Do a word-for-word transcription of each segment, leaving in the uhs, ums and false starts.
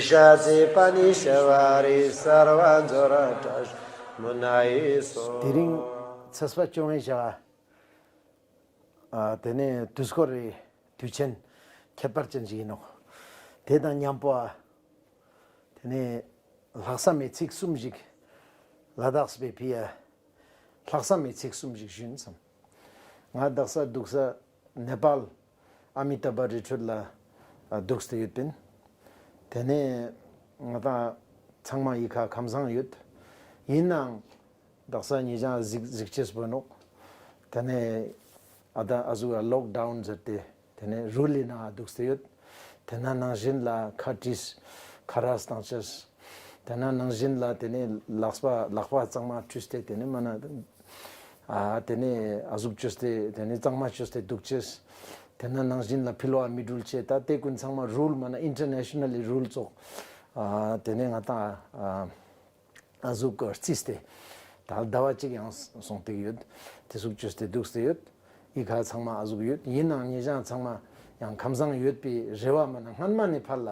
ཤ་ཚའི་པ་ཎི་ཤ་བ་རི་སརྦ་ཛོ་ར་ཏྲ་ཤ་མུ་ན་ཡེ་སྭཱ་ཧཱ། དེ་རིང་ཚེས་པ་བཅོ་ལྔའི་ཞག་ཨ་དེ་ནས་དུས་འཁོར་རི་དུས་ཆེན་ཁྱད་པར་ཅན་ཞིག་ཡིན་ནོག། དེ་དང་མཉམ་པོ་ཨ་དེ་ནས་ལྷག་བསམ་མི་ཚིག་གསུམ་ཞིག་ལ་དྭགས་པའི་ཕི་ཡ་ལྷག་བསམ་མི་ཚིག་གསུམ་ཞིག་ཞུ་ཡིན་བསམ། ང་དག་ས་འདུག་ས་ནེ་པཱལ་ཨ་མི་ཏཱ་བ་རི་ཁྲོད་ལ་ཨ་འདུག་སྟེ་ཡོད་པིན། དེ་ནས་ང་དང་ཚང་མ་ཡི་ཁ་ཁམས་བཟང་ཡོད། ཡིན་ནའང་དག་ས་ཉེ་ཞ་གཟིགས་གཟིགས་ཅེས་པོ་ནོག། དེ་ནས་ཨ་ད་ཨ་ཟུག་ཨ་ལོག་ཌའུན་ཟེར་ཏེ་དེ་ནས་རུལ་ལི་ནང་འདུག་སྟེ་ཡོད། དེ་ན་ནང་བཞིན་ལ་ཁ་བྲིས་ཁ་རས་བཏང་ཅེས། དེ་ན་ནང་བཞིན་ལ་དེ་ནས་ལག་པ་ལག་པ་གཙང་མ་བཀྲུས་ཏེ་དེ་ནས་མ་ན་ཨ་དེ་ནས་ཨ་ཟུག་བཅོས་ཏེ་དེ་ནས་གཙང་མ་བཅོས་ཏེ་འདུག་ཅེས། དེ་ན་ནང་བཞིན་ལ་ཕི་ལོག་ཨ་མི་འགྲུལ་ཅེས། ད་དེ་ཀུན་ཚང་མ་རུལ་མ་ན་ཨིན་ཊར་ནེ་ཤ་ནལ་ལི་རུལ་ཙོགས། ཨ་དེ་ནས་ང་དང་ཨ་ཨ་ཟུག་གི་རྩིས་ཏེ་ད་ཟླ་བ་གཅིག་ཡང་སོང་སྟེ་ཡོད། དེ་ཟུག་བཅོས་ཏེ་འདུག་སྟེ་ཡོད། ཡི་ཁ་ཚང་མ་ཨ་ཟུག་ཡོད། ཡིན་ནའང་ཉེ་ཞ་ཚང་མ་ཡང་ཁམས་བཟང་ཡོད་པའི་རེ་བ་མ་ན་སྔན་མ་ནས་ཕར་ལ་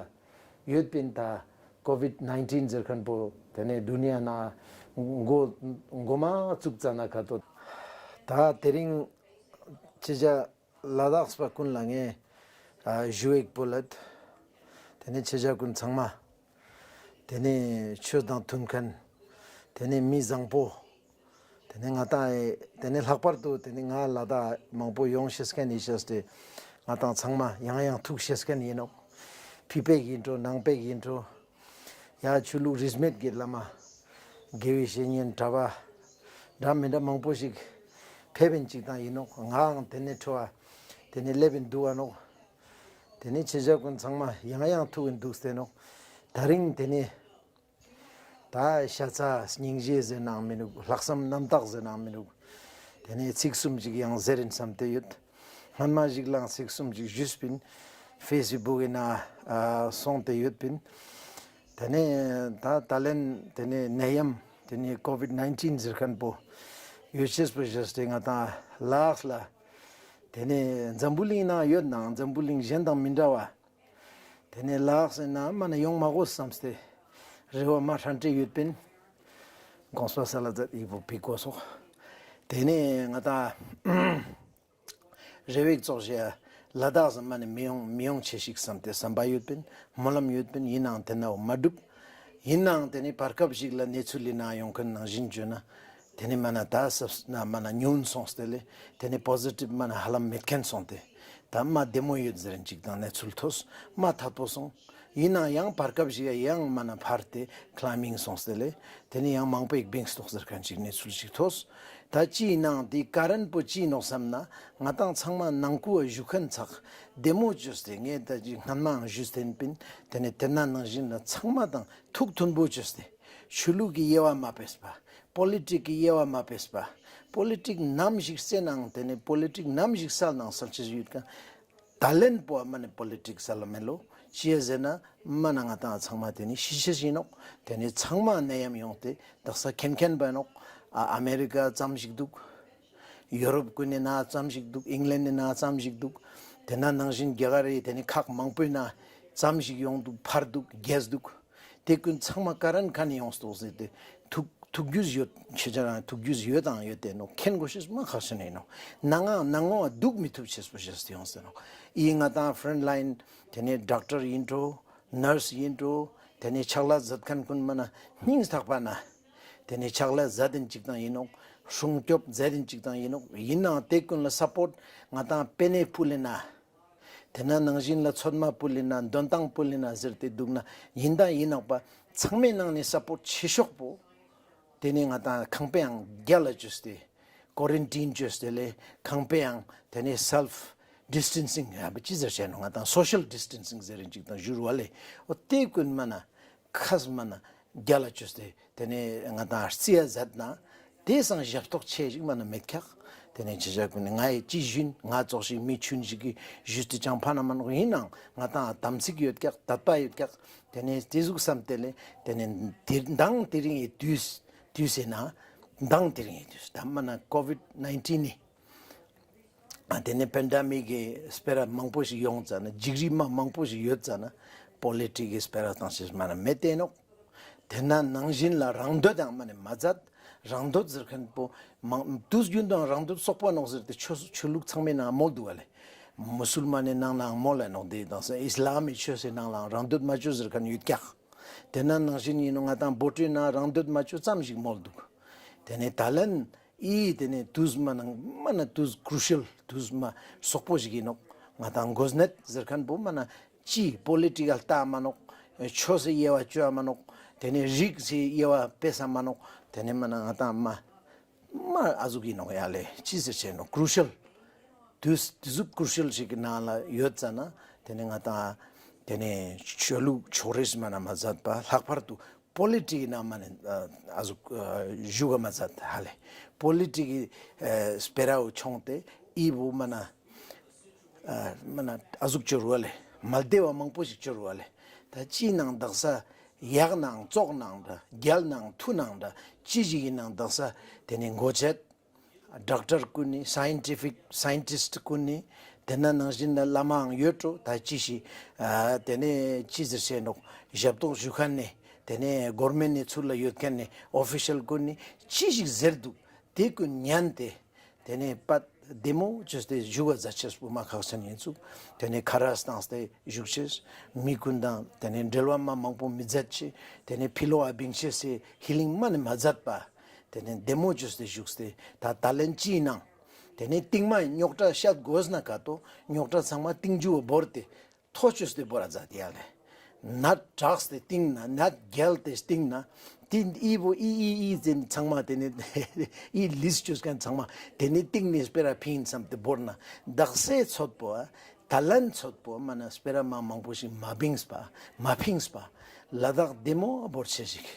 ཡོད་པིན། ད་ཀོ་ཝིཌ་ནའིན་ཊིན་ཟེར་མཁན་པོ་དེ་ནས་དུ་ནི་ཡ་ན་མགོ་མགོ་མ་བཙུགས་ཙ་ན་ཁ་ཏོ། ད་དེ་རིང་ཁྱེད་ཅག་ལ་དྭགས་པ་ཀུན་ལ་ངས་ཨ་ཞུ་ཡིག་པོ་ལད། དེ་ནས་ཁྱེད་ཅག་ཀུན་ཚང་མ་དེ་ནས་ཆོས་དང་མཐུན་མཁན། དེ་ནས་མི་བཟང་པོ། དེ་ནས་ང་དང་ཨེ་དེ་ནས་ལྷག་པར་དུ་དེ་ནས་ང་ལ་དྭགས་མང་པོ་ཡོང་ཤེས་མཁན་ཡིན་ཤེས་ཏེ་ང་དང་ཚང་མ་ཡང་ཡང་ཐུག་ཤེས་མཁན་ཡིན་ནོག། ཕི་པེག་ཡིན་འགྲོ་ནང་པེག་ཡིན་འགྲོ། ཡ་ཆོས་ལུགས་རིས་མེད་ཀྱི་བླ་མ་དགེ་བའི་བཤེས་གཉེན་གྲྭ་པ་འདྲ་མི་འདྲ་མང་པོ་ཞིག་ཕེབས་པིན་ཅིག་དང་ཡིན་ནོག། ངའང་དེ་ནས་འཕྲོ་བ་དེ་ནས་སླེབས་པིན་འདུག་བ་ནོག། དེ་ནས་ཁྱེད་ཅག་ཀུན་ཚང་མ་ཡང་ཡང་ཐུག་གིན་འདུག་སྟེ་ནོག། ད་རིང་དེ་ནས་ད་ཤ་ཚ་སྙིང་རྗེ་ཟེར་ནའང་མི་འདུག། ལྷག་བསམ་རྣམ་དག་ཟེར་ནའང་མི་འདུག། དེ་ནས་ཚིག་གསུམ་ཞིག་ཡང་ཟེར་ཡིན་བསམ་སྟེ་ཡོད། སྔན་མ་ཞིག་ལའང་ཚིག་གསུམ་ཞིག་ཞུས་པིན། ཕེ་སི་བུག་གི་ནང་ཨ་སོང་སྟེ་ཡོད་པིན། དེ་ནས་ད་ད་ལན་དེ་ནས་ནད་ཡམས་དེ་ནས་ཀོ་ཝིཌ་ནའིན་ཊིན་ཟེར་མཁན་པོ་ཡོད་ཤེས་པོ་བཞག་སྟེ་ང་དང་ལ་དྭགས་ལ་དེ་ནས་འཛམ་བུ་གླིང་ནང་ཡོད་ནའང་འཛམ་བུ་གླིང་གཞན་དང་མི་འདྲ་བ། དེ་ནས་ལ་དྭགས་ཟེར་ན་མ་ན་ཡོང་མ་དགོས་བསམ་སྟེ་རེ་བ་མ་ཧྲན་ཏེ་ཡོད་པིན། དགོངས་པ་སལ་ལ་མཛད། ཡིག་པོ་ཕུལ་དགོས་སོག། དེ་ནས་ང་དང་རེ་བའི་ཙོགས་ཤིག་ལ་དྭགས་ཟེར་མ་ནས་མི་ཡོང་མི་ཡོང་ཆེ་ཞིག་བསམ་སྟེ་བསམ་པ་ཡོད་པིན། སྨོན་ལམ་ཡོད་པིན། ཡིན་ནའང་དེ་ནའོ་མ་འགྲུབ། ཡིན་ནའང་དེ་ནས་བར་སྐབས་ཤིག་ལ་གནས་ཚུལ་ལི་ནང་ཡོང་མཁན་ནང་བཞིན་བརྗོད་ན། དེ་ནས་མ་ན་ད་སབ་ན་མ་ན་ཉུང་སོང་སྟེ་ལེ། དེ་ནས་པོ་ཟི་ཊིབ་མ་ན་ཧ་ལམ་མེད་མཁན་སོང་སྟེ། ད་མ་བདེ་མོ་ཡོད་ཟེར་ཅིག་དང་གནས་ཚུལ་ཐོས། མ་ཐད་པོ་སོང་། ཡིན་ནའང་ཡང་བར་སྐབས་ཤིག་ཡང་མ་ན་འཕར་ཏེ་ཀླའིམ་མིང་སོང་སྟེ་ལེ། དེ་ནས་ཡང་མང་པོ་ཞིག་བིངས་ཏོག་ཟེར་མཁན་ཅིག་གནས་ཚུལ་ཞིག་ཐོས། ད་ཅི་ཡིན་ནའང་དེའི་ཀ་རན་པོ་ཅི་ཡིན་ནོག་བསམ་ན། ང་དང་ཚང་མ་ནང་ཁུལ་བ་བཞུགས་མཁན་ཚག་བདེ་མོ་བཅོས་ཏེ་ངས་ད་ཅི་སྔན་མའང་ཞུས་ཏེན་པིན། དེ་ནས་དེ་ན་ནང་བཞིན་ལ་ཚང་མ་དང་ཐུགས་མཐུན་པོ་བཅོས་ཏེ། ཆོས་ལུགས་ཀྱི་དབྱེ་བ་མ་ཕེས་པ། པོ་ལི་ཊིག་གི་དབྱེ་བ་མ་ཕེས་པ། པོ་ལི་ཊིག་ནམ་ཞིག་རྩེ་ནའང་དེ་ནས་པོ་ལི་ཊིག་ནམ་ཞིག་སལ་ནའང་སལ་ཅེས་ཡོད་ཀྱང་། ད་ལན་པོ་མ་ནས་པོ་ལི་ཊིག་སལ་ལ་མེད་ལོ། ཅི་ཡ་ཟེར་ན་མ་ན་ང་དང་ཚང་མ་དེ་ནས་ཤི་ཤེས་ཡིན་ནོག། དེ་ནས་ཚང་མ་ནད་ཡམས་ཡོང་སྟེ་དག་ས་མཁྱེན་མཁྱེན་པ་ཡིན་ནོག། ཨ་ཨ་མེ་རི་ཀ་ཙམ་ཞིག་འདུག། ཡོ་རོབ་ཀུན་ནི་ནང་ཙམ་ཞིག་འདུག། ཨིང་ལན་ནི་ནང་ཙམ་ཞིག་འདུག། དེ་ན་ནང་བཞིན་རྒྱ་གར་རི་དེ་ནི་ཁག་མང་པོའི་ནང་ཙམ་ཞིག་ཡོང་འདུག། འཕར་འདུག། རྒྱས་འདུག། དེ་ཀུན་ཚང་མ་ཀ་རན་ཁ་ནས་ཡོངས་ཏོག་ཟེར་ཏེ་ཐུག་ཐུག་རྒྱུས་ཡོད། ཁྱེད་ཅག་རང་ཐུག་རྒྱུས་ཡོད་དང་ཡོད་དེ་ནོག། མཁྱེན་དགོས་ཤེས་མ་ཁག་ཆེན་ཡིན་ནོག། ནང་ང་ནང་ངོ་འདུག་མི་ཐུབ་ཤེས་པོ་ཤེས་ཏེ་ཡོངས་ཏེ་ནོག། ཨི་ང་དང་ཕྲོན་ཊ་ལའིན་དེ་ནས་ཌོག་ཊར་ཡིན་འགྲོ། ནར་སི་ཡིན་འགྲོ། དེ་ནས་ཕྱག་ལས་མཛད་མཁན་ཀུན་མ་ན་སྙིང་ཐག་པ་ན། དེ་ནས་ཕྱག་ལས་མཛད་དེན་ཅིག་དང་ཡིན་ནོག། སྲུང་སྐྱོབ་མཛད་དེན་ཅིག་དང་ཡིན་ནོག། ཡིན་ནའང་དེ་ཀུན་ལ་སཔོརྚ་ང་དང་པེ་ནེ་ཕུལ་ལེ་ན། དེ་ན་ནང་བཞིན་ལ་ཚོད་མ་ཕུལ་ལེ་ན་འདོན་ཐང་ཕུལ་ལེ་ན་ཟེར་ཏེ་འདུག་ན་ཡིན་དང་ཡིན་ནོག་པ། ཚང་མའི་ནང་ནས་སཔོརྚ་ཆེ་ཤོས་པོ། དེ་ནས་ང་དང་ཁང་པའང་རྒྱལ་ལ་བཅོས་ཏེ། ཀོ་རན་ཊིན་བཅོས་ཏེ་ལེ། ཁང་པའང་དེ་ནས་སེལཕ་ཌིས་ཊེན་སིང་ཡ་བ་ཅི་ཟེར་ཆེ་ནོག། ང་དང་སོ་ཤལ་ཌིས་ཊེན་སིང་ཟེར་རིན་ཅིག་དང་བཞུར་བ་ལེ། འོ་དེ་ཀུན་མ་ན་ཁས་མ་ན་རྒྱལ་ལ་བཅོས་ཏེ་དེ་ནས་ང་དང་རྩི་ཡ་མཛད་ན་དེ་སང་ཞབས་ཏོག་ཆེ་ཞིག་མ་ན་མེད་ཁག། དེ་ནས་ཅི་བྱ་ཀུན་ནས་ང་ཡི་ཅི་ཞུན་ང་ཙོགས་ཤིག་མི་ཆུན་ཞིག་གི་ཞུས་ཏེ་ཅང་ཕན་མ་ནོག། ཡིན་ནའང་ང་དང་དམ་ཚིག་ཡོད་ཀྱག། དད་པ་ཡོད་ཀྱག། དེ་ནས་དེ་ཟུག་བསམ་སྟེ་ལེ། དེ་ནས་དེ་མདང་དེ་རིང་ཡི་དུས་དུས་ཟེར་ན་མདང་དེ་རིང་ཡི་དུས་ད་མ་ན་ཀོ་ཝིཌ་ནའིན་ཊིན་ནི་ཨ་དེ་ནས་པེན་ཌེ་མིག་གི་སྤེ་ར་མང་པོ་ཞིག་ཡོང་ཙ་ན་འཇིགས་རི་མ་མང་པོ་ཞིག་ཡོད་ཙ་ན་ པོ་ལི་ཊིག་གི་སྤེ་ར་ཏང་ཅེས་མ་ན་མེད་དེ་ནོག། དེ་ན་ནང་བཞིན་ལ་རང་འདོད་ཡང་མ་ནེ་མ་ཛད། རང་འདོད་ཟེར་ཁན་པོ་མང་དུས་རྒྱུན་དུ་རང་འདོད་སོག་པོ་ནོག་ཟེར་ཏེ་ཆོས་ཆོས་ལུགས་ཚང་མའི་ནང་མོལ་དུག་ག་ལེ། མུ་སུལ་མན་ནི་ནང་ལའང་མོལ་ལ་ནོག། དེ་དང་ས་ཨིས་ལམ་མི་ཆོས་སི་ནང་ལའང་རང་འདོད་མ་ཅོ་ཟེར་ཁན་ཡོད་ཀྱག། དེ་ན་ནང་བཞིན་ཨིན་ནོག། ང་དང་བོད་ཡིན་ན་རང་འདོད་མ་ཅོ་ཙམ་ཞིག་མོལ་དུག། དེ་ནེ་ད་ལན་ཨི་དེ་ནེ་དུས་མ་ནང་མ་ན་དུས་ཀྲུ་ཤལ་དུས་མ་སོག་པོ་ཞིག་ཨིན་ནོག། ང་དང་གོ་གནས་ཟེར་ཁན་པོ་མ་ན་ཅི་པོ་ལི་ཊི་ཀལ་ལྟ་མ་ནོག། ཆོས་སི་དབྱེ་བ་ཅོ་མ་ནོག། དེ་ནེ་རིགས་སི་དབྱེ་བ་ཕེ་ས་མ་ནོག། དེ་ནེ་མ་ན་ང་དང་མ་མ་ཨ་ཟུག་ཨིན་ནོག་ཡ་ལེ། ཅི་ཟེར་ཅེས་ནོག། ཀྲུ་ཤལ་དུས་དུས་ཟུག་ཀྲུ་ཤལ་ཞིག་གི་ནང་ལ་ཡོད་ཙ་ན་དེ་ནེ་ང་དང་དེ་ནེ་ཆོས་ལུགས་ཕྱོགས་རིས་མ་ན་མ་ཛད་པ་ལྷག་པར་དུ་པོ་ལི་ཊིག་གི་ནང་མ་ནེ་ཨ་ཟུག་ཞུགས་ག་མ་ཛད་ཧ་ལེ། པོ་ལི་ཊིག་གི་སྤེ་ར་བོ་ཆོངས་ཏེ་ཨི་བོ་མ་ན་ཨ་མ་ན་ཨ་ཟུག་ཅོ་རུག་ལེ། མ་བདེ་བ་མང་པོ་ཞིག་ཅོ་རུག་ལེ། ད་ཅི་ནང་དག་ས་ཡག་ནང་ཙོག་ནང་འདྲ་རྒྱལ་ནང་མཐུ་ནང་འདྲ་ཅི་ཞིག་ཨིན་ནང་དག་ས་དེ་ནེ་མགོ་ཆད། ཌོག་ཊར་ཀུན་ནི་སའིན་ཊི་ཕིག་སའིན་ཊིསྟ་ཀུན་ནི་དེ་ན་ནང་བཞིན་ལ་བླ་མའང་ཡོད་འགྲོ། ད་ཅི་ཞིག་ཨ་དེ་ནེ་ཅི་ཟེར་ཅེས་ནོག། ཞབས་ཏོག་ཞུ་ཁན་ནི་དེ་ནེ་གོར་མེན་ཊ་ནི་ཚུར་ལ་ཡོད་ཁན་ནི་ཨོ་ཕི་ཤལ་ཀུན་ནི་ཅི་ཞིག་ཟེར་དུག། དེ་ཀུན་ཉན་ཏེ་དེ་ནེ་པད་བདེ་མོ་ཅོས་ཏེ་ཞུགས་པ་ཛད་ཅེས་པོ་མ་ཁག་ཅན་ཨིན་ཚུག། དེ་ནེ་ཁ་རས་ཏངས་ཏེ་ཞུགས་ཅེས། མི་ཀུན་དང་དེ་ནེ་འབྲེལ་བ་མ་མང་པོ་མི་ཛད་ཅེས། དེ་ནེ་ཕི་ལོག་ག་བིང་ཅེས་སི་ཧི་ལིང་མ་ནེ་མ་ཛད་པ། དེ་ནེ་བདེ་མོ་ཅོས་ཏེ་ཞུགས་ཏེ་ད་ད་ལན་ཅི་ཨིན་ནང་དེ་ནེ་སྟིང་མ་རྙོག་དྲ་ཤད་གོས་ན་ཀ་ཏོ་རྙོག་དྲ་ཚང་མ་སྟིང་ཇུ་བོར་ཏེ་ཐོ་ཅོས་ཏེ་བོར་ར་ཛད་དེ་ཡ་ལེ། ནད་དྲགས་ཏེ་སྟིང་ན་ནད་རྒྱལ་ཏེ་སྟིང་ན་དེ་ཨི་བོ་ཨི་ཨི་ཨི་ཟེར་ཚང་མ་དེ་ནེ་ཨི་ལིས་ཅོས་ཁན་ཚང་མ་དེ་ནེ་སྟིང་ནེ་སྤེ་ར་ཕིང་སམ་ཏེ་བོར་ན་དག་སའི་ཚོད་པོ་ད་ལན་ཚོད་པོ་མ་ན་སྤེ་ར་མ་མང་པོ་ཞིག་མ་བིངས་པ་མ་ཕིངས་པ། ལ་དྭགས་བདེ་མོ་བོར་ཅེས་ཤིག།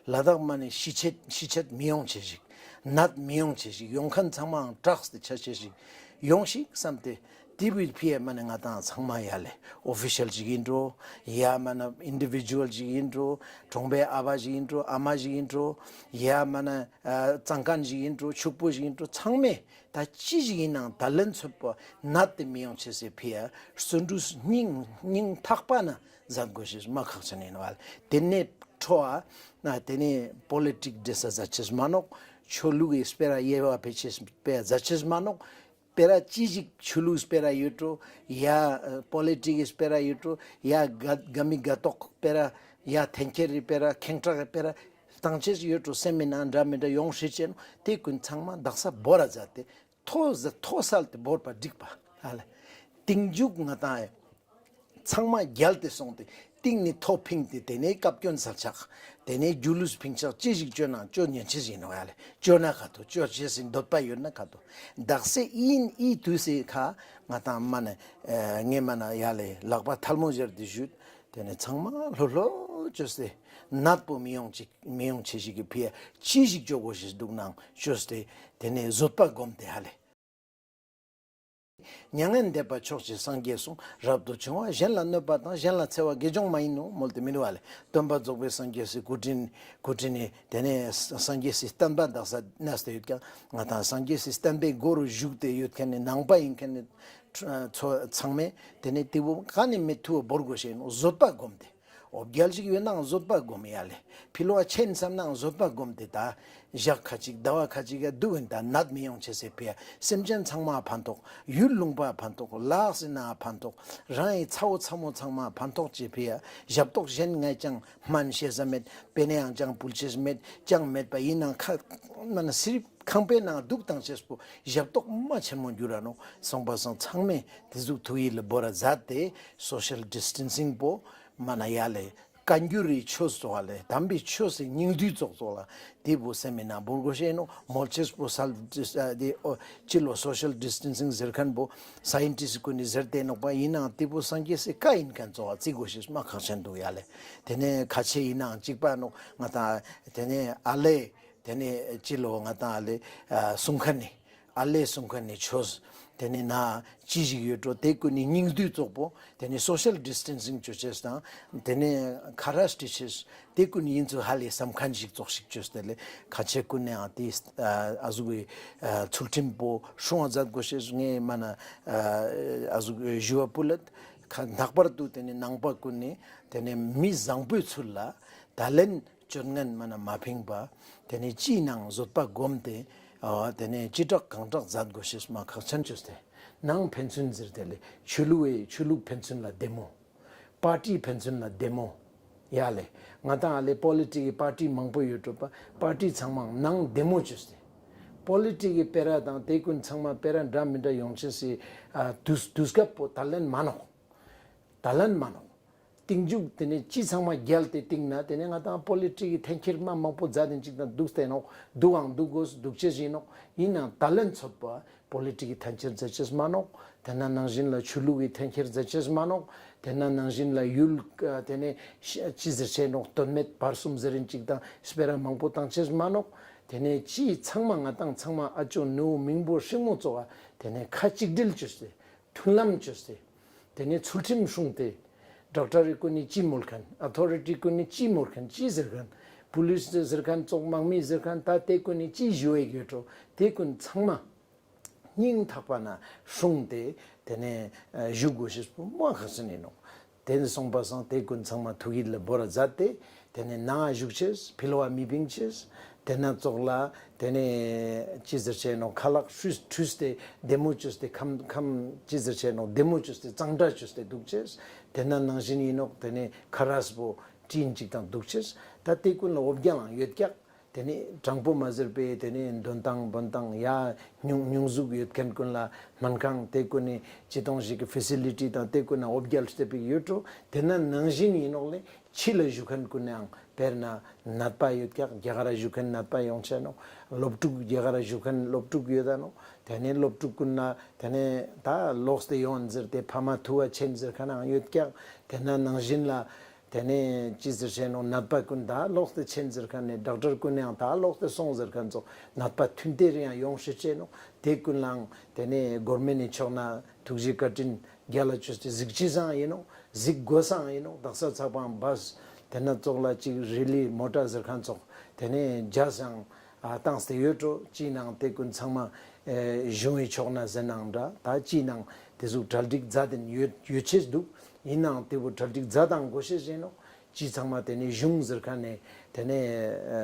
ལ་དྭགས་མ་ནེ་ཤི་ཆད་ཤི་ཆད་མི་ཡོང་ཅེས་ཤིག། ནད་མི་ཡོང་ཅེས་ཤིག། ཡོང་ཁན་ཚང་མའང་དྲགས་ཏེ་ཆ་ཅེས་ཤིག་ཡོང་ཤིག་སམ་ཏེ་དེ་བོའི་ཕི་ཡ་མ་ནེ་ང་དང་ཚང་མ་ཡ་ལེ་ཨོ་ཕི་ཤལ་ཞིག་ཨིན་འགྲོ། ཡ་མ་ན་ཨིན་ཌི་བི་ཇུ་ཨལ་ཞིག་ཨིན་འགྲོ། གྲོང་པའི་ཨ་བ་ཞིག་ཨིན་འགྲོ། ཨ་མ་ཞིག་ཨིན་འགྲོ། ཡ་མ་ན་ཨ་གཙང་མཁན་ཞིག་ཨིན་འགྲོ། ཕྱུག་པོ་ཞིག་ཨིན་འགྲོ། ཚང་མས་ད་ཅི་ཞིག་ཨིན་ནང་ད་ལན་ཚོད་པོ་ནད་དེ་མི་ཡོང་ཅེས་སི་ཕི་ཡ་བརྩོན་འགྲུས་སྙིང་སྙིང་ཐག་པ་ན་ཛད་གོས་ཤེས་མ་ཁག་ཅན་ཨིན་བ་ལེ། དེ་ནེ་ཁྲོ་ཨ་ན་དེ་ནེ་པོ་ལི་ཊིག་འདྲེ་ས་ཛད་ཅེས་མ་ནོག། ཆོས་ལུགས་ཀྱི་སྤེ་ར་དབྱེ་བ་ཕེ་ཅེས་ཕེ་ཛད་ཅེས་མ་ནོག། སྤེ་ར་ཅི་ཞིག་ཆོས་ལུགས་སྤེ་ར་ཡོད་འགྲོ། ཡ་པོ་ལི་ཊིག་གི་སྤེ་ར་ཡོད་འགྲོ། ཡ་ག་ག་མི་ག་ཏོག་སྤེ་ར། ཡ་འཐེན་འཁྱེར་རི་སྤེ་ར། ཁེངས་དྲེགས་སི་སྤེ་ར་ཏང་ཅེས་ཡོད་འགྲོ། སེམས་མི་ནང་འདྲ་མི་འདྲ་ཡོང་ཤེས་ཅན་དེ་ཀུན་ཚང་མ་དག་ས་བོར་ར་ཛད་དེ་ཐོ་ཟ་ཐོ་སལ་ཏེ་བོར་པ་འགྲིག་པ་ཨ་ལེ། སྟིང་ཇུག་ང་དང་ཡ་ཚང་མ་རྒྱལ་ཏེ་སོང་སྟེ་སྟིང་ནེ་ཐོ་ཕིང་སྟེ་དེ་ནེ་སྐབས་སྐྱོན་སལ་ཆག། དེ་ནེ་སྒྱུ་ལུས་ཕིང་ཆག་ཅི་ཞིག་ཅོ་ནང་ཅོ་ཉན་ཅེས་ཨིན་ནོག་ཡ་ལེ། ཅོ་ན་ཁ་ཏོ་ཅོ་ཅེས་སི་འདོད་པ་ཡོད་ན་ཁ་ཏོ་དག་ས་ཨིན་ཨི་དུས་སི་ཁ་ང་དང་མ་ནེ་ངས་མ་ན་ཡ་ལེ་ལག་པ་ཐལ་མོ་སྦྱར་ཏེ་ཞུས། དེ་ནེ་ཚང་མ་ལྷོད་ལྷོད་ཅོས་ཏེ་ནད་པོ་མི་ཡོང་ཅིག་མི་ཡོང་ཅེས་ཤིག་གི་ཕི་ཡ་ཅི་ཞིག་ཅོ་གོས་ཤེས་དུག་ནང་ཅོས་ཏེ་དེ་ནེ་བཟོད་པ་སྒོམ་སྟེ་ཧ་ལེ། མྱ་ངན་འདས་པ་མཆོག་ཅེས་སངས་རྒྱས་གསུངས། རབ་ཏུ་བྱུང་བ་གཞན་ལ་གནོད་པ་དང་། གཞན་ལ་འཚེ་བ་དགེ་སྦྱོང་མ་ཡིན་ནོ་མོལ་ཏེ་མི་འདུག་བ་ལེ། སྟོན་པ་རྫོགས་པའི་སངས་རྒྱས་སི་སྐུ་དྲིན་སྐུ་དྲིན་ནི་དེ་ནེ་སངས་རྒྱས་སི་བསྟན་པ་དག་ས་གནས་ཏེ་ཡོད་ཀྱང་ང་དང་སངས་རྒྱས་སི་བསྟན་པའི་སྒོ་རུ་ཞུགས་ཏེ་ཡོད་ཁན་ནི་ནང་པ་ཡིན་ཁན་ནི་ཚོ་ཚང་མས་དེ་ནེ་དེ་བོ་ག་ནེ་མི་ཐུ་བོ་བོར་གོས་ཤེས་ནོག། བཟོད་པ་སྒོམ་སྟེ། འོ་བརྒྱལ་ཞིག་ཡོད་ནའང་བཟོད་པ་སྒོམ་ཡ་ལེ། ཕི་ལོག་ཆེན་བསམ་ནའང་བཟོད་པ་སྒོམ་སྟེ་ད་ཞག་ཁ་ཅིག་ཟླ་བ་ཁ་ཅིག་ག་དུག་ཨིན། ད་ནད་མི་ཡོང་ཅེས་སི་ཕི་ཡ་སེམས་ཅན་ཚང་མ་ཕན་ཐོགས། ཡུལ་ལུང་པ་ཕན་ཐོགས། ལ་དྭགས་སི་ནང་ཕན་ཐོགས། རང་ངི་ཚ་བོ་ཚ་མོ་ཚང་མ་ཕན་ཐོགས་ཅེས་ཕི་ཡ་ཞབས་ཏོག་གཞན་ངས་ཅང་སྨན་ཤེས་ས་མེད། པེ་ནེའང་ཅང་ཕུལ་ཅེས་མེད། ཅང་མེད་པ་ཡིན་ནའང་ཁ་མ་ན་སི་རིབ་ཁང་པའི་ནང་དུག་ཏང་ཅེས་པོ་ཞབས་ཏོག་མ་ཆེན་མོ་འགྱུར་ར་ནོག། སོང་པ་སང་ཚང་མས་དེ་ཟུག་ཐུགས་ཡིད་ལ་བོར་ར་མཛད་དེ་སོ་ཤལ་ཌིས་ཊན་སིང་པོ་མ་ན་ཡ་ལེ་བཀའ་འགྱུར་རི་ཆོས་ཙོགས་ལེ་དམ་པའི་ཆོས་སི་སྙིང་བསྡུས་ཙོགས་ཙོགས་ལ་དེ་བོ་སེམས་མི་ནང་བོར་གོས་ཤེས་ནོག། མོལ་ཅེས་པོ་སལ་ཌིས་ཨ་དེ་ཨོ་ཅི་ལོ་སོ་ཤལ་ཌིས་ཊན་སིང་ཟེར་ཁན་པོ་སའིན་ཊིསྟ་ཀུན་ནི་ཟེར་ཏེ་ནོག་པ། ཡིན་ནའང་དེ་བོ་སངས་རྒྱས་སི་བཀའ་ཡིན་ཁན་ཙོགས་བརྩི་གོས་ཤེས་མ་ཁག་ཅན་དུག་ཡ་ལེ། དེ་ནེ་ཁ་ཆེ་ཡིན་ནའང་གཅིག་པ་ནོག་ང་དང་དེ་ནེ་ཨ་ལེ། དེ་ནེ་ཅི་ལོ་ང་དང་ཨ་ལེ་ཨ་གསུང་ཁན་ནི་ཨ་ལེ་གསུང་ཁན་ནི་ཆོས། དེ་ནེ་ན་ཅི་ཞིག་ཡོད་འགྲོ་དེ་ཀུན་ནི་སྙིང་བསྡུས་ཙོགས་པོ། དེ་ནེ་སོ་ཤལ་ཌིས་ཊན་སིང་ཅོ་ཅེས་དང་དེ་ནེ་ཁ་རས་ཏི་ཅེས་དེ་ཀུན་ནི་ཡིན་ཚུལ་ཧ་ལས་སམ་ཁན་ཞིག་ཙོགས་ཤིག་ཅོས་ཏེ་ལེ་ཁ་ཆེ་ཀུན་ནེའང་དེ་ཨ་ཟུག་གི་ཨ་ཚུལ་ཁྲིམས་པོ་སྲུང་བ་མཛད་གོས་ཤེས་ངས་མ་ན་ཨ་ཟུག་ཞུ་བ་ཕུལ་ལད། ཁ་ལྷག་པར་དུ་དེ་ནེ་ནང་པ་ཀུན་ནི་དེ་ནེ་མི་བཟང་པོའི་ཚུལ་ལ་ད་ལན་སྤྱོད་ངན་མ་ན་མ་ཕིང་པ། དེ་ནེ་སྤྱིའི་ནང་བཟོད་པ་སྒོམ་སྟེ་ཨ་དེ་ནེ་ཅི་དྲག་གང་དྲག་མཛད་དགོས་ཤེས་མ་ཁག་ཆེན་ཅོས་ཏེ། ནང་ཕན་ཚུན་ཟེར་དེ་ལས་ཆོས་ལུགས་ཆོས་ལུགས་ཕན་ཚུན་ལ་བདེ་མོ། པར་ཊི་ཕན་ཚུན་ལ་བདེ་མོ། ཡ་ལེ། ང་ཏང་ཨ་ལེ་པོ་ལི་ཊིག་གི་པར་ཊི་མང་པོ་ཡོད་འགྲོ་པ། པར་ཊི་ཚང་མ་ནང་བདེ་མོ་ཅོས་ཏེ། པོ་ལི་ཊིག་གི་སྤེ་ར་དང་དེ་ཀུན་ཚང་མ་སྤེ་ར་འདྲ་མི་འདྲ་ཡོང་ཅེས་སི་ཨ་དུས་དུས་སྐབས་པོ་ད་ལན་མ་ནོག། ད་ལན་མ་ནོག། རྟིང་མཇུག་དེ་ནེ་ཅི་ཚང་མ་རྒྱལ་ཏེ་རྟིང་ན་དེ་ནེ་ང་ཏང་པོ་ལི་ཊིག་གི་འཐེན་འཁྱེར་མ་མང་པོ་མཛད་དེ་ཅིག་དང་འདུག་སྟེ་ནོག། འདུག་ཨང་འདུག་དགོས་འདུག་ཅེས་ཡིན་ནོག། ཡིན་ནའང་ད་ལན་ཚོད་པ་པོ་ལི་ཊིག་གི་འཐེན་འཁྱེར་མཛད་ཅེས་མ་ནོག། དེ་ན་ནང་བཞིན་ལ་ཆོས་ལུགས་ཀྱི་འཐེན་འཁྱེར་མཛད་ཅེས་མ་ནོག། དེ་ན་ནང་བཞིན་ལ་ཡུལ་ཨ་དེ་ནེ་ཤ་ཅི་ཟེར་ཅེས་ནོག། དོན་མེད་བར་གསུམ་ཟེར་རིན་ཅིག་དང་སྤེ་ར་མང་པོ་བཏང་ཅེས་མ་ནོག། དེ་ནེ་ཅི་ཚང་མ་ང་ཏང་ཚང་མ་ཨ་ཅོ་ནུ་མིང་པོ་ཧྲིང་མོ་ཙོགས་ཨ་དེ་ནེ་ཁ་གཅིག་སྒྲིལ་ཅོས་ཏེ། མཐུན་ལམ་ཅོས་ཏེ། དེ་ནེ་ཚུལ་ཁྲིམས་སྲུང་སྟེ། ཌོག་ཊར་རི་ཀུན་ནི་ཅི་མོལ་ཁན། ཨོ་ཐོ་རི་ཊི་ཀུན་ནི་ཅི་མོལ་ཁན། ཅི་ཟེར་ཁན། པུ་ལིས་ཟེར་ཁན་ཙོགས་དམག་མི་ཟེར་ཁན་ད་དེ་ཀུན་ནི་ཅི་ཞུ་ཡེ་ཡོད་འགྲོ། དེ་ཀུན་ཚང་མ་སྙིང་ཐག་པ་ནེ་སྲུང་སྟེ་དེ་ནེ་ཨ་བཞུགས་དགོས་ཤེས་པོ་མ་ཁག་ཆེན་ཡིན་ནོག། དེ་ནེ་སོང་པ་སང་དེ་ཀུན་ཚང་མ་ཐུགས་ཡིད་ལ་བོར་ར་མཛད་དེ། དེ་ནེ་ནང་བཞུགས་ཅེས། ཕི་ལོ་བ་མི་བིང་ཅེས། དེ་ན་ཙོགས་ལ་དེ་ནེ་ཅི་ཟེར་ཅེས་ནོག། ཁ་ལག་ཁྲུས་ཁྲུས་ཏེ་བདེ་མོ་ཅོས་ཏེ། ཁམ་ཁམ་ཅི་ཟེར་ཅེས་ནོག། བདེ་མོ་ཅོས་ཏེ་གཙང་སྦྲ་ཅོས་ཏེ་འདུག་ཅེས། དེ་ན་ནང་བཞིན་ཡིན་ནོག། དེ་ནེ་ཁ་རས་པོ་དྲིན་ཅིག་དང་འདུག་ཅེས། ད་དེ་ཀུན་ལ་འོ་བརྒྱལ་ལང་ཡོད་ཀྱག། དེ་ནེ་དྲང་པོ་མ་ཟེར་པའི་དེ་ནེ་འདོན་སྟངས་འབོན་སྟངས་ཡ་སྙུང་སྙུང་གཟུགས་ཡོད་ཁན་ཀུན་ལ་སྨན་ཁང་དེ་ཀུན་ནི་ཅི་ཏོང་ཞིག་གི་ཕེ་སི་ལི་ཊི་དང་དེ་ཀུན་ན་འོ་བརྒྱལ་སྟེ་པིག་ཡོད་འགྲོ། དེ་ན་ནང་བཞིན་ཡིན་ནོག་ལེ། ཕྱི་ལ་བཞུགས་ཁན་ཀུན་ནའང་དཔེར་ན་ནད་པ་ཡོད་ཀྱག། རྒྱ་གར་བཞུགས་ཁན་ནད་པ་ཡོང་ཆ་ནོག། སློབ་ཕྲུག་རྒྱ་གར་བཞུགས་ཁན་སློབ་ཕྲུག་ཡོད་ད་ནོག། དེ་ནེ་སློབ་ཕྲུག་ཀུན་ན་དེ་ནེ་ད་ལོག་སྟེ་ཡོང་ཟེར་ཏེ་ཕ་མ་ཐུ་བ་ཆེན་ཟེར་ཁན་ནའང་ཡོད་ཀྱག། དེ་ན་ནང་བཞིན་ལ་དེ་ནེ་ཅི་ཟེར་ཅེས་ནོག། ནད་པ་ཀུན་ད་ལོག་སྟེ་ཆེན་ཟེར་ཁན་ནི་ཌོག་ཊར་ཀུན་ནའང་ད་ལོག་སྟེ་སོང་ཟེར་ཁན་ཙོགས་ནད་པ་ཐུན་ཏེ་རེ་ཡང་ཡོང་ཤེས་ཅེས་ནོག། དེ་ཀུན་ལའང་དེ་ནེ་གོར་མེན་ནི་ཕྱོགས་ན་ཐུགས་རྗེ་བཀའ་དྲིན་རྒྱལ་ལ་ཅོས་ཏེ་གཟིགས་ཅེས་སང་ཡིན་ནོག། གཟིགས་དགོས་སང་ཡིན་ནོག། དག་ས་ཚགས་པའང་བས་དེ་ན་ཙོགས་ལ་ཅིག་རི་ལི་མོ་ཊ་ཟེར་ཁན་ཙོགས་དེ་ནེ་རྒྱ་སང་ཨ་བཏང་སྟེ་ཡོད་འགྲོ། ཅིའི་ནང་དེ་ཀུན་ཚང་མ་ཨེ་གཞུང་གི་ཕྱོགས་ན་ཟེར་ནའང་འདྲ། ད་ཅིའི་ནང་དེ་ཟུག་གྲ་སྒྲིག་མཛད་དེ་ཡོད་ཡོད་ཅེས་འདུག། ཡིན་ནའང་དེ་བོ་གྲ་སྒྲིག་མཛད་དང་དགོས་ཤེས་ཡིན་ནོག། ཅི་ཚང་མ་དེ་ནེ་གཞུང་ཟེར་ཁན་ནི་དེ་ནེ་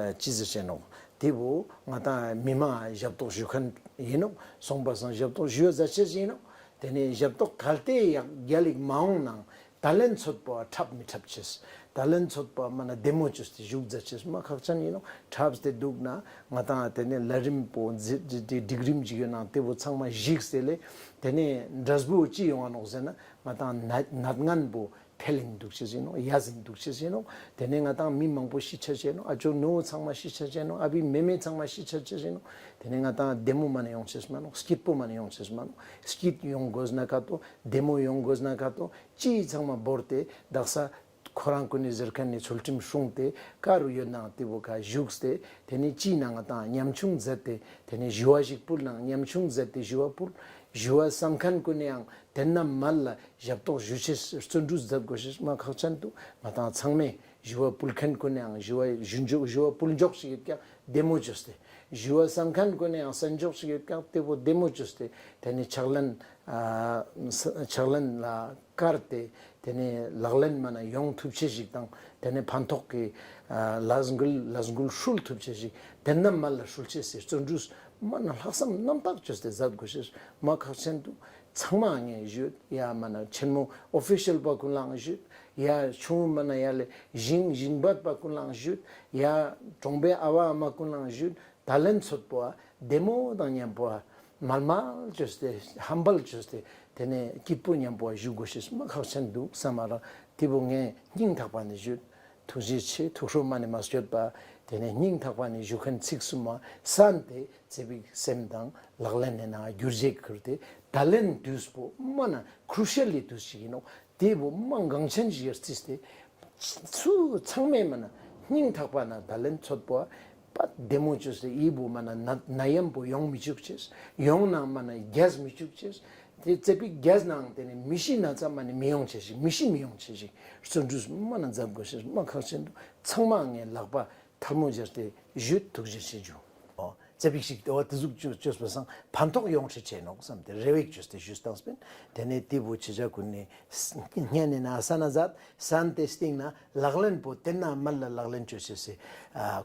ཨ་ཅི་ཟེར་ཅེས་ནོག། དེ་བོ་ང་ཏང་མི་མང་ཞབས་ཏོག་ཞུ་ཁན་ཡིན་ནོག། སོང་པ་སང་ཞབས་ཏོག་ཞུ་ཡ་མཛད་ཅེས་ཡིན་ནོག། དེ་ནེ་ཞབས་ཏོག་གལ་ཏེ་ཡག་རྒྱལ་ལ་མ་འོང་ནའང་ད་ལན་ཚོད་པོ་འཁྲབ་མི་འཁྲབ་ཅེས། ད་ལན་ཚོད་པོ་མ་ན་བདེ་མོ་ཅོས་ཏེ་བཞུགས་མཛད་ཅེས་མ་ཁག་ཅན་ཡིན་ནོག། འཁྲབ་སྟེ་འདུག་ན་ང་ཏང་དེ་ནེ་ལས་རིམ་པོ་མཛད་དེ་སྒྲིག་རིམ་ཅིག་ཡོད་ནའང་དེ་བོ་ཚང་མ་གཞིགས་ཏེ་ལེ། དེ་ནེ་འབྲས་བུ་ཅི་ཡོང་ང་ནོག་ཟེར་ན་ང་ཏང་ནད་ནད་ངན་པོ་འཕེལ་ཡིན་འདུག་ཅེས་ཡིན་ནོག། ཡས་ཡིན་འདུག་ཅེས་ཡིན་ནོག། དེ་ནེ་ང་ཏང་མི་མང་པོ་ཤི་ཆ་ཅེས་ནོག། ཨ་ཅོ་ནུ་བོ་ཚང་མ་ཤི་ཆ་ཅེས་ནོག། ཨ་བི་མེ་མེ་ཚང་མ་ཤི་ཆ་ཅེས་ཡིན་ནོག། དེ་ནེ་ང་ཏང་བདེ་མོ་མ་ནེ་ཡོང་ཅེས་མ་ནོག། སྐྱིད་པོ་མ་ནེ་ཡོང་ཅེས་མ་ནོག། སྐྱིད་ཡོང་དགོས་ན་ཀ་ཏོ། བདེ་མོ་ཡོང་དགོས་ན་ཀ་ཏོ། ཅི་ཚང་མ་བོར་ཏེ་དག་ས་ཁོ་རང་ཀུན་ནི་ཟེར་ཁན་ནི་ཚུལ་ཁྲིམས་སྲུང་སྟེ་ཀ་རུ་ཡོད་ནའང་དེ་བོ་ཀ་བཞུགས་ཏེ་དེ་ནེ་ཅིའི་ནང་ང་ཏང་ཉམ་ཆུང་མཛད་དེ་དེ་ནེ་ཞུ་བ་ཞིག་ཕུལ་ནའང་ཉམ་ཆུང་མཛད་དེ་ཞུ་བ་ཕུལ། ཞུ་བ་བསམ་ཁན་ཀུན་ནའང་དེ་ན་མལ་ལ་ཞབས་ཏོག་ཞུ་ཅེས་བརྩོན་འགྲུས་མཛད་དགོས་ཤེས་མ་ཁག་ཅན་འདུག། ང་ཏང་ཚང་མས་ཞུ་བ་ཕུལ་ཁན་ཀུན་ནའང་ཞུ་བ་ཞུ་འཇོག་ཞུ་བ་ཕུལ་འཇོག་ཞིག་ཡོད་ཀྱག་བདེ་མོ་ཅོས་ཏེ། ཞུ་བ་བསམ་ཁན་ཀུན་ནའང་བསམ་འཇོག་ཞིག་ཡོད་ཀྱག་དེ་བོ་བདེ་མོ་ཅོས་ཏེ། དེ་ནེ་ཕྱག་ལེན་ཨ་ཕྱག་ལེན་ལ་བཀར་ཏེ་དེ་ནེ་ལག་ལེན་མ་ན་ཡོང་ཐུབ་ཅེས་ཞིག་དང་དེ་ནེ་ཕན་ཐོགས་ཀྱི་ཨ་ལས་འགུལ་ལས་འགུལ་སྲུལ་ཐུབ་ཅེས་ཞིག་དེ་ན་མལ་ལ་སྲུལ་ཅེས་སི་བརྩོན་འགྲུས་མ་ན་ལྷག་བསམ་རྣམ་དག་ཅོས་ཏེ་མཛད་དགོས་ཤེས་མ་ཁག་ཅན་འདུག། ཚང་མ་ངས་ཞུས་ཡ་མ་ན་ཆེན་མོ་ཨོ་ཕི་ཤལ་པ་ཀུན་ལའང་ཞུས། ཡ་ཆུང་མ་ན་ཡ་ལེ་ཞིང་ཞིང་པ་པ་ཀུན་ལའང་ཞུས། ཡ་གྲོང་པའི་ཨ་བ་ཨ་མ་ཀུན་ལའང་ཞུས། ད་ལན་ཚོད་པོ་བདེ་མོ་དང་མཉམ་པོ་མལ་མལ་ཅོས་ཏེ་ཧམ་པལ་ཅོས་ཏེ་དེ་ནེ་སྐྱིད་པོ་མཉམ་པོ་བཞུགས་དགོས་ཤེས་མ་ཁག་ཅན་འདུག་བསམ་མ་རག། དེ་བོ་ངས་སྙིང་ཐག་པ་ནེ་ཞུས། ཐུགས་རྗེ་ཆེ། ཐུགས་ཁྲོ་མ་ནེ་མ་སྐྱོད་པ། དེ་ནེ་སྙིང་ཐག་པ་ནེ་ཞུ་ཁན་ཚིག་གསུམ་མ་གསན་ཏེ་ཙེ་པིག་སེམས་དང་ལག་ལེན་ནི་ནང་བསྒྱུར་བཅོས་ཁུར་ཏེ་ད་ལན་དུས་པོ་མ་ན་ཁྲུ་ཤལ་ལི་དུས་ཤིག་ཡིན་ནོག། དེ་བོ་མ་འགངས་ཆེན་ཞིག་རྩིས་ཏེ་ཚུ་ཚང་མས་མ་ན་སྙིང་ཐག་པ་ནེ་ད་ལན་ཚོད་པོ་པ་བདེ་མོ་ཅོས་ཏེ་ཨི་བོ་མ་ན་ན་ན་ཡམ་པོ་ཡོང་མི་བཅུག་ཅེས། ཡོང་ནའང་མ་ན་རྒྱས་མི་བཅུག་ཅེས། དེ་ཙེ་པིག་རྒྱས་ནའང་དེ་ནེ་མི་ཤི་ན་ཚ་མ་ནེ་མི་ཡོང་ཅེས་ཤིག་མི་ཤི་མི་ཡོང་ཅེས་ཤིག་བརྩོན་འགྲུས་མ་ན་མཛད་དགོས་ཤེས་མ་ཁག་ཆེན་འདུག། ཚང་མ་ངས་ལག་པ་ཐལ་མོ་སྦྱར་ཏེ་ཞུས། ཐུགས་རྗེ་ཆེ་ཞུ། ཙ་པིག་ཞིག་འོ་ཏེ་ཟུག་ཅོས་པ་སང་ཕན་ཐོགས་ཡོང་ཁྲི་ཆེ་ནོག་བསམ་སྟེ་རེ་བ་ཅོས་ཏེ་ཞུས་བཏངས་པིན། ཏེ་ནེ་ཏེ་བོ་ཅི་ཅག་གུན་ནི་སྙན་ནེ་ན་ས་ན་ཛད་སན་ཏེ་སྟིང་ནེ་ལག་ལེན་པོ་ཏེ་ན་མལ་ལ་ལག་ལེན་ཅོ་ཤེས་སི་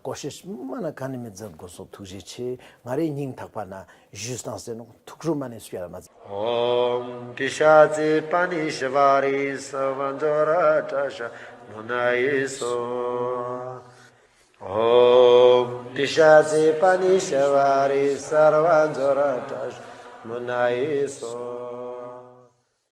ཀོ་ཤིཤ་མ་ན་ཀ་ནེ་མེད་ཛད་གོས་སོ། ཐུགས་རྗེ་ཆེ། ང་རེ་སྙིང་ཐག་པ་ནེ་ཞུས་བཏངས་ཏེ་ནོག། ཐུགས་རྗེ་མ་ནེ་སྐྱེ་ར་མ་ཛད། ཨོཾ་ཏི་ཤ་ཙི་པ་ཎི་ཤ་བ་རི་ས་བ་ཛོ་ར་ཏྲ་ཤ་མུ་ན་ཡེ་སྭཱ་ཧཱ། ཨོཾ་ཏི་ཤ་ཙི་པ་ཎི་ཤ་བ་རི་ས་བ་ཛོ་ར་ཏྲ་ཤ་མུ་ན་ཡེ་སྭཱ་ཧཱ།